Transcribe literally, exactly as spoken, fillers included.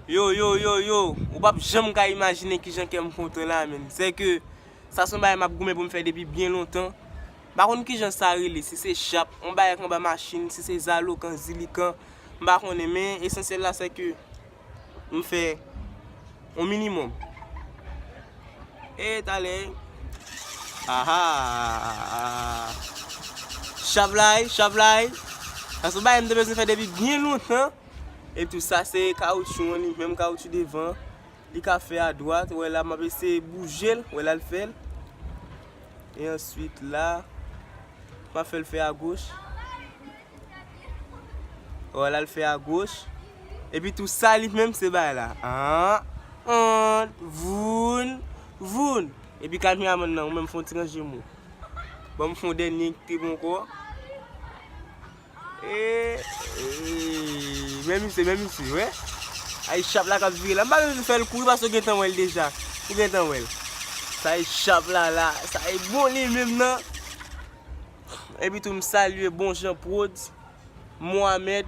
Yo, yo, yo, yo, ou p ap janm ka imajine kijan kè m kontan la, menn. Sè ke sa se yon bagay m ap goumen pou m fè depi byen lontan. M pa konn kijan sa rele, si se chap, yon bagay k anba machin, si se zalokan, zilikan, m pa konnen, men esansyèl la sè ke m fè yon minimòm. E talè. Aha! Chap la, chap la. Sa se yon bagay m te bezwen fè depi byen lontan. Epi tou sa se kawoutchou an, li menm kawoutchou devan. Li ka fè adwat, wè la m ap eseye bouje l, wè la l fè l. E answit la, m ap fè l fè agoch. Wè la l fè agoch. Epi tou sa li menm se bagay la. An, an, voun, voun. Epi kameramann nan, ou menm fè yon ti ranje mo. Ban m fè yon dènye ki te bon ankò. E, e, men misye, men misye, wè. Ay, chap la k ap vire la. M pa bezwen fè l kouri paske w gentan wè l deja. Ou gentan wè l. Sa e chap la la. Sa e bon li menm nan. Epi tou m salye Bonjan Prodz, Mohamed.